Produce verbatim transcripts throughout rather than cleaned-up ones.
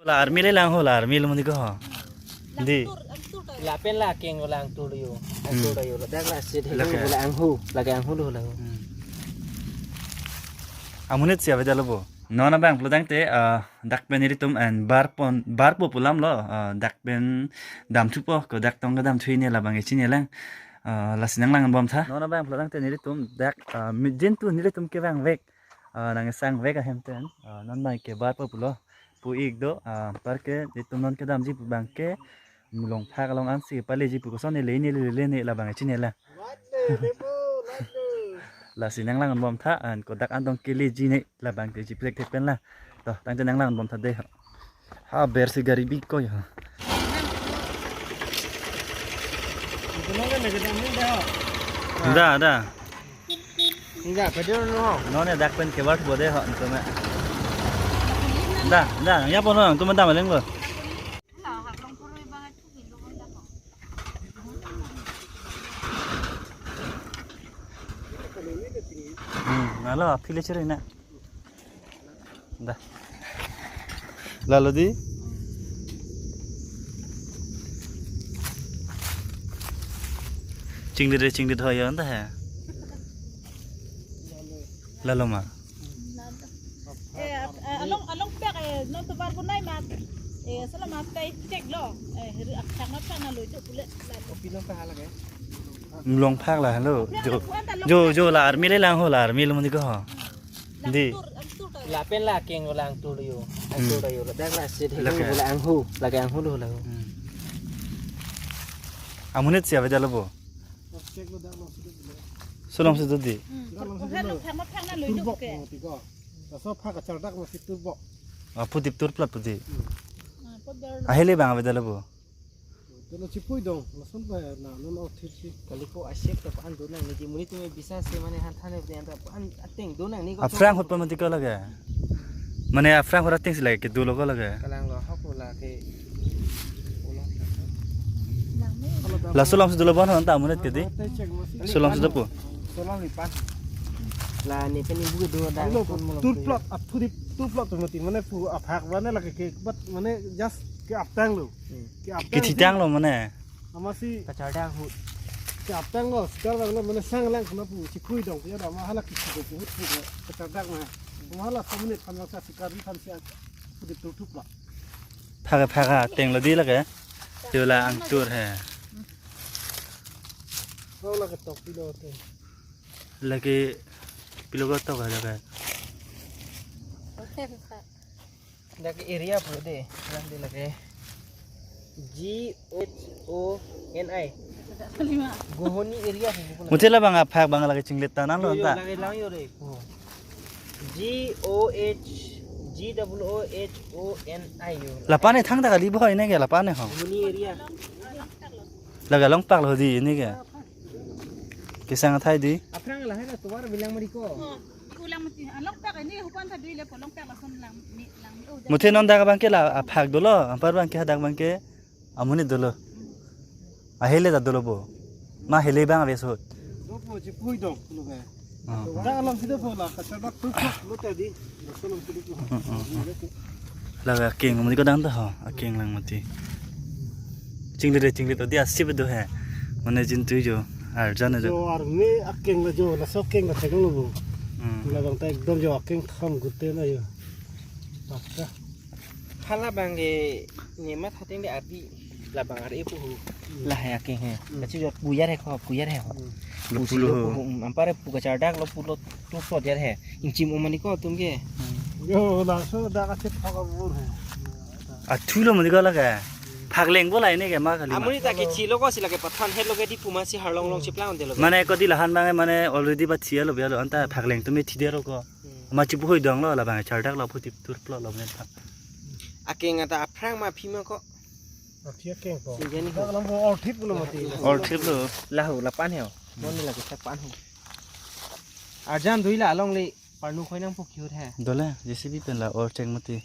La army le lang ho, la army lo mandi ko ho. Di. Lapen la akeng lo, la angtur yo. Angtur Hmm. yo. Ladak la si Lake. Lo la anghu, lake anghu lo la ho. Hmm. Amonit si avedetlo bo. Non abang pulo tangte, ah, dak pen nelitum an bar pon, bar po pu alam lo, ah, dak pen damthupo, kodak tong kedamthu ne labang echinine lang. Ah, lasi nanglang bomtha. Non abang pulo tangte nelitum dak, ah, mi-, jintu nelitum kevangvek, ah, nangsangvek ahem pen, ah, non abang ke bar po pulo. Pu ik do, ah, anparke nelitum non kedamji pu abangke, Mulongphak along ansi paleji pu koson ne le ne le le ne labang echinine lang. Lasi nanglang bomtha an kodak an tong keleji ne labang ke jiprek thek pen lang. To, tangte nanglang bomtha de. Ha, bersi gari biko ya. Da, da. Enggak, pedih no. Non ne dak pen kevangpo de ho, nelitum. Da, da, ya po no, nelitum da maleng lo. Hmm, nalo aphi le chere na. Da. Lalo di. Chingdi re chingdi hoy anta hai. Lalo ma. Eh, ap-, eh, along, along pek, eh, non tovar bunai ma. Eh, sala ma pek cek lo. Eh, hiri ap chak na chak na lo jo pule. Lalo. Mulongphak la, hello. Jo, jo, jo, la army le lang ho, la army lo mandi ko ho. Di. Lapen la akeng lo, la angtur yo. Hmm. Angtur yo. Ladak la si Lake. Lo la anghu, lake anghu lo la ho. Hmm. Amonit si avedetlo bo. Solom si do di. Hmm. Laso phak kachardak masi turbo. Ah, phutip turplot pu di. Hmm. Ahele abang avedetlo bo. Dolo chipui dong, lason ba na non o thip si. Kali ko asek ta pan do nang niji muni tume bisa se mane han thane de anta pan ateng do nang ni ko. Aphrang hot pa mati ko lake. Mane aphrang hot ateng si lake ke dolo ko lake. Kalang lo hok lo lake. Laso solom si dolo bon hon ta amonit ke di. Solom si do pu. Solom ni pan. La ni pen ni bu do da. Turplot, aphutip turplot tu mati mane pu aphak bane lake ke bat mane just ke aptang lo. Hmm. Ke aptang Kethitang lo mane. Amatsi kachardak ahut. Ke aptang lo, sikar abang lo, mane sang lang kena pu, chikui dong, ya da, ma hala kithi ko pu, pu, kachardak ma. Ma hala samunit kan lang sa sikar di kan siang, pu di tutup la. Phak phak ateng lo di lake. Yo la angtur he. Lo lake tok pilo te. Lake pilo ko tok lake. Oke, Pak. Lake area pu de, lang de lake. G H O N I. Gohoni area pu. Muthe labang aphak abang lake chinglet ta nang lo Yo, yo, anta. Lake lang yo re. Oh. G O H, G double O H O N I yo. Lapan ne thangta kali bo ne ke lapan ne ho. Gohoni area. Lake longpak lo di ne ke. Kesang athai di. Aphrang lahai na tovar bilang mari ko. Oh, ulang mati. Ah, longpak ini hupan tha dui le po longpak lason lang mi, lang mi. Oh, Muthe non dak abang ke la aphak dolo, anpar abang ke hadak abang ke amonit dolo. Ahele ta dolo bo. Ma hele abang ave sot. Do po chipui dong lo ke. Oh. Dak alam sida po la kachardak tu lo tadi. Laso alam sida po. Hmm, hmm, hmm. Lake akeng mati ko dang ta ho, akeng lang mati. Chinglit re chinglit odi asip do he. Mane jintu jo, arjan jo. Jo army akeng la jo, laso akeng la thek lo bo. Hmm. Labang ta ekdom jo akeng tham gute na jo. Pakka. Hala abang ke nemat hateng de api labang are pu hu. Hmm. Lahai akeng he. Hmm. Kachi jo puyar he ko, puyar he ko. Hmm. Pusi Lupu lo lo. Pu hu, um, anpar pu kachardak lo pulo tu so dia he. Ingchim umani ko tum ke. Hmm. Jo, laso dak asit phak abur he. Athu lo mani ko lake. Phak leng bo la ne ke ma kali ma. Amonit ta kithi lo ko si lake pathan het lo ke di puma si harlong long chiplang de lo ke. Mane ko di lahan abang mane already ba thia lo bia lo anta phak leng tu me thi de ro ko. Hmm. Ma chipu hoi dong lo labang chardak lo phutip turplot lo mane phak. Akeng anta aphrang ma phi ma ko. Aphi akeng ko. Sing jani ko. Dak alam bo or thip lo mati. Or thip lo. Lahu lapan he. Mon ni lake sak pan he. Arjan dui la along le. Parnu khoi nang pu kiut he. Dole, J C B pen la or cheng mati.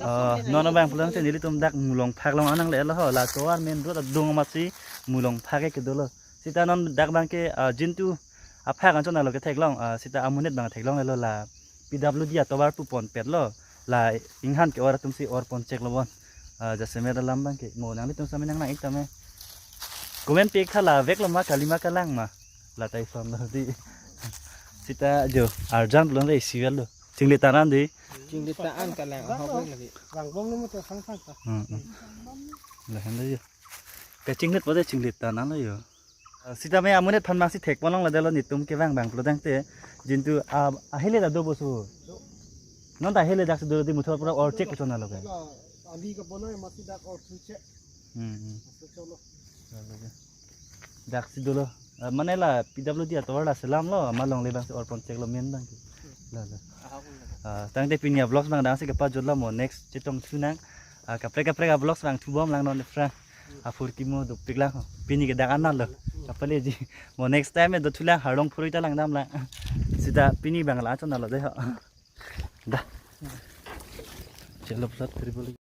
Ah, non abang pulang te nelitum dak Mulongphak along anang le lo ho, la tovar main road adung amatsi Mulongphak ke dolo. Sita non dak abang ke, ah, jintu aphak anchot nalo ke theklong, ah, sita amonit abang theklong lo la P W D atovar pu ponpet lo. La inghan ke-or atum si or pon chek lo bon. Ah, jasemet alam abang ke. Mo nanglitum sitame nang nang-ik tame. Comment pi-ik tha, la vek lo ma, kali ma, kalang ma. La ta ison lo dei. Sita jo, arjan lo dei, siwel lo. Chinglit ta an dei. Chinglit ta an, kalang ahok lagi. Rangbom lo mo to sang sang ta. Hmm, hmm. Lahen lo jo. Kachinglit po dei, chinglit ta an lo jo. Ah, sitame amonit aphan abang si thek pon long, la dei lo netum kevang abang pulo tangte. Jintu, ah, ahele ta do bo su. Non ta ahele dak si do dei, muthot pura or chek ko chona lo ke. Ali ka bonai masi dak or thu chek. Hmm, hmm. Masi cholo. Dak si dolo. Ah, mane la P W D atovar la selam lo, ma longle abang si or pon chek lo main abang ke. La, la. Ah, tangte pini a-vlogs abang dak si kepajut lo mo, next chetong thu nang. Ah, kaprek kaprek a-vlogs abang thu bom lang non aphrang. Aphurkimo dopik lang ho. Pini ke dak an lo. Kapale ji. Mo next time do thu lang, harlong phurui ta lang dam lang. Sita pini abang la chona lo dei ho. Da. Chalo plat kari boli.